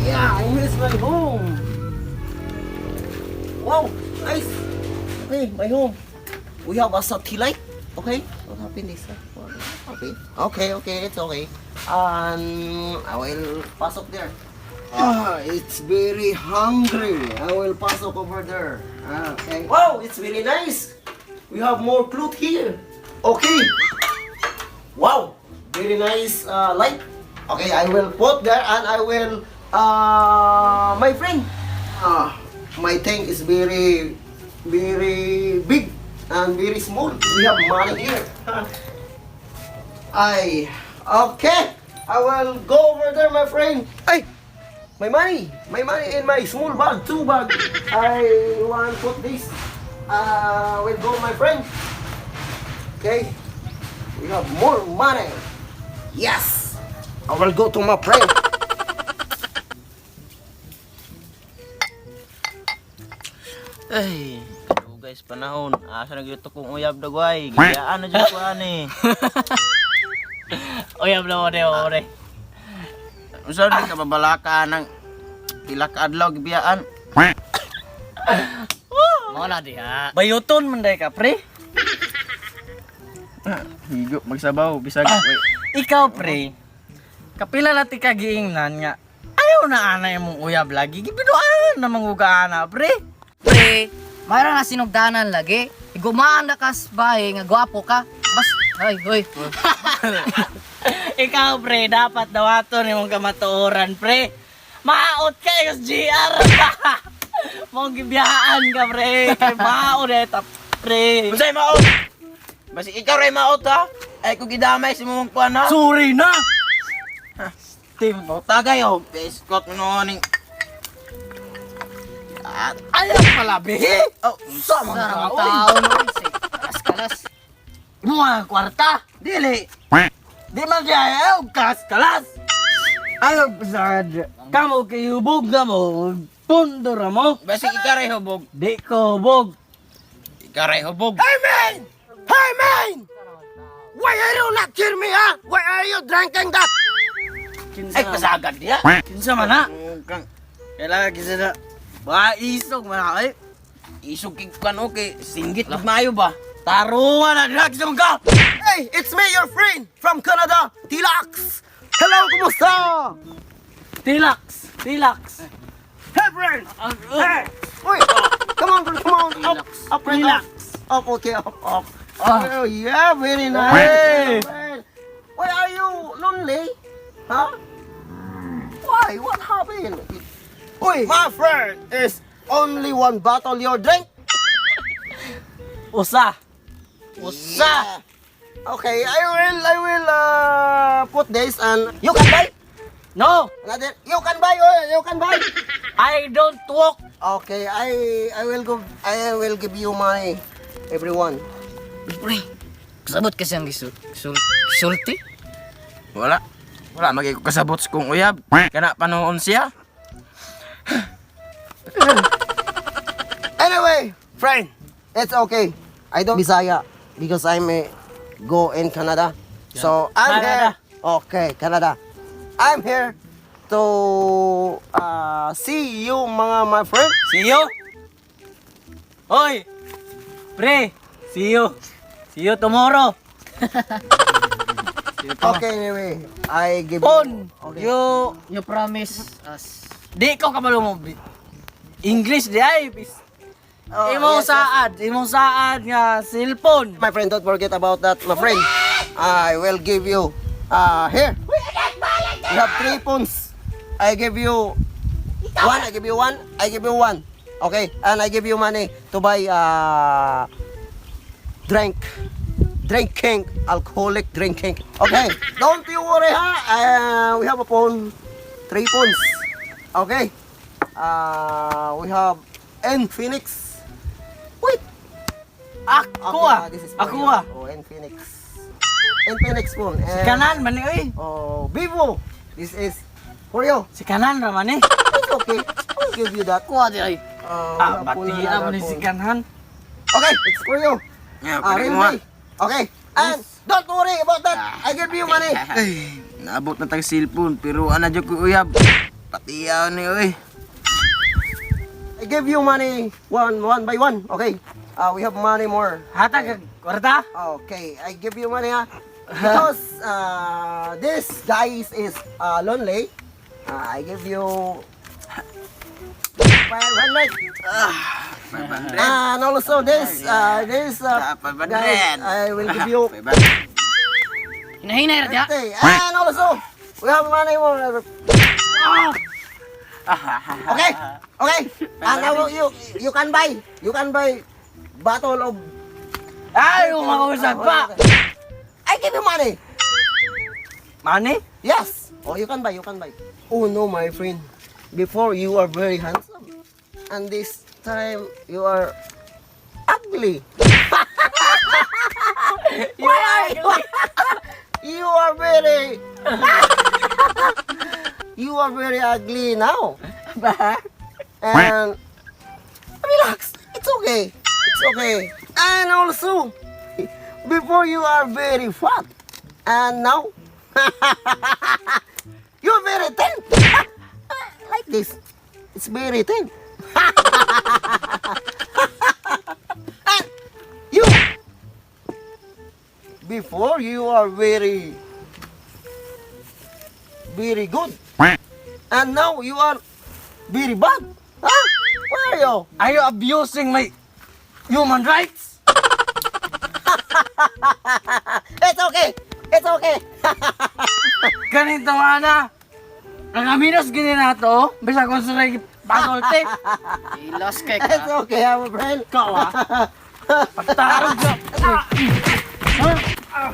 Yeah, I miss my home. Wow, nice. Okay, my home. We have a satellite. Okay, what happened this? What happened? Okay, it's okay. I will pasok there. Ah, it's very hungry. I will pasok over there. Ah, okay. Wow, it's very nice. We have more cloth here. Okay. Wow, very nice light. Okay, I will put there and I will, my friend. Ah, my tank is very, very big and very small. We have money here. Ay, okay. I will go over there, my friend. Ay, my money in my small bag, two bag. I want put this. Will go, my friend. Okay, we have more money. Yes, I will go to my friend. Ay, guys, panahon. Asa na gyud kong uyab dagway. Giyaan na jud ko ani. Uyab na mo ore. Unsa di ka babalaka nang pila ka adlaw gibiyaan? Mo na diha. Bayuton man day ka, pre. Higo magsabaw bisag. Ikaw, pre. Kapila na ti ka giingnan nga. Ayaw na ana imong uyab lagi. Gibinuan na manguga ana, pre. Pre, mayroon na sinugdanan lagi. Igumaan na kas bahay nga gwapo ka. Bas, ay, hoy. Ikaw, pre, dapat dawaton imong kamatuoran, pre. Maot ka SGR. Mong gibiyaan ka, pre. Kay maot eh, tap, pre. Unsay maot? Basi ikaw ray maot ha? Ay kung gidamay si mong kuan ha. Sorry na. Team mo tagay oh. Biskot mo ning. Ayaw pala, bihi. Oh, unsa man Sa ka mga oy? tao no. Kalas kalas. Mo ang kwarta. Dili. Di man siya ayaw, kas kalas. Ayaw, sad. Kamo kay hubog na mo. Pundo ra mo. Basi ikaw ray hubog. Di ko hubog. Ikaw ray hubog. Hey man! Hey man! Why are you not hear me, huh? Why are you drinking that? Kinsa Ay pasagad diha. Kinsa man ha? Kang Kailangan kinsa na. Ba isog man ha, eh. isog kig kuan okay, singgit gud maayo ba? Tarungan na diha kinsa man ka. Hey, it's me, your friend from Canada, Tilax. Hello, kumusta? Tilax, tilax. Hey, friend. Hey. Wait, come on, come on. Up, up, friend, up. Tilax. Up, okay, up, up. Oh, yeah, very nice. Hey. Friend. Why are you lonely? Huh? Why? What happened? Uy, my friend is only one bottle your drink. Usa. Usa. Yeah. Okay, I will put this and you can buy. No, Another, you can buy, oh, you can buy. I don't walk. Okay, I will go, I will give you money, everyone. Pre, kasabot kasi ang gisulti. Wala. Wala magay ko kasabot sa kong uyab. Kana panoon siya. Anyway, friend, it's okay. I don't Bisaya because I'm a go in Canada. So I'm Canada. here. Okay, Canada. I'm here to see you mga my friend. See you. Hoy. Pre, see you. See you tomorrow. Okay, anyway, I give Pon. you. Okay. You You promise us. di ko kabalo mo. English di ay. Oh, Imong yes, yes. saad, imong saad nga cellphone. My friend, don't forget about that, my friend. I will give you here. You have three phones. I give you one, I give you one, I give you one. Okay, and I give you money to buy drink. Drinking, alcoholic drinking. Okay, don't you worry, ha? We have a phone, three phones. Okay, we have Infinix. Wait, Ako Okay, ah. this is for Ako you. ah. Oh, Infinix. Infinix phone. Si kanan man ni oy. Oh, Vivo. This is for you. Si kanan ra man eh. It's okay. I'll give you that. Kuha di ay. Ah, We have phone, bati another mo ni si phone. kanan. Okay, it's for you. Yeah, Ah, pwede mo ha. Realme. Okay. And don't worry about that. I give you money. Ay, naabot na tag cellphone pero ana jud ko uyab. Patiyaw ni oy. I give you money one one by one. Okay. We have money more. Hatag kag kwarta? Okay, I give you money, ah. Because this guys is lonely. I give you 500. 500. And also this Ah, 500. guys, I will give you 500. Hinahinay ra diha. 50. And also, we have money more. Okay. And now you can buy bottle of Ay, umakusag pa. I give you money. Money? Yes. Oh, you can buy, you can buy. Oh no, my friend. Before you are very handsome. And this time you are ugly. Why are you? You are very You are very ugly now. And relax. It's okay. It's okay. And also, before you are very fat. And now, you're very thin. Like this. It's very thin. And you, before you are very, very good. And now you are very bad. Huh? Where are you? Are you abusing my human rights? It's okay. It's okay. Ganito nga na. Nagaminos gini na to. Bisa kung sa pasulti. Ilos kay It's ka. okay, my friend. Ikaw ah. Pagtarog ka. Ah! Ah!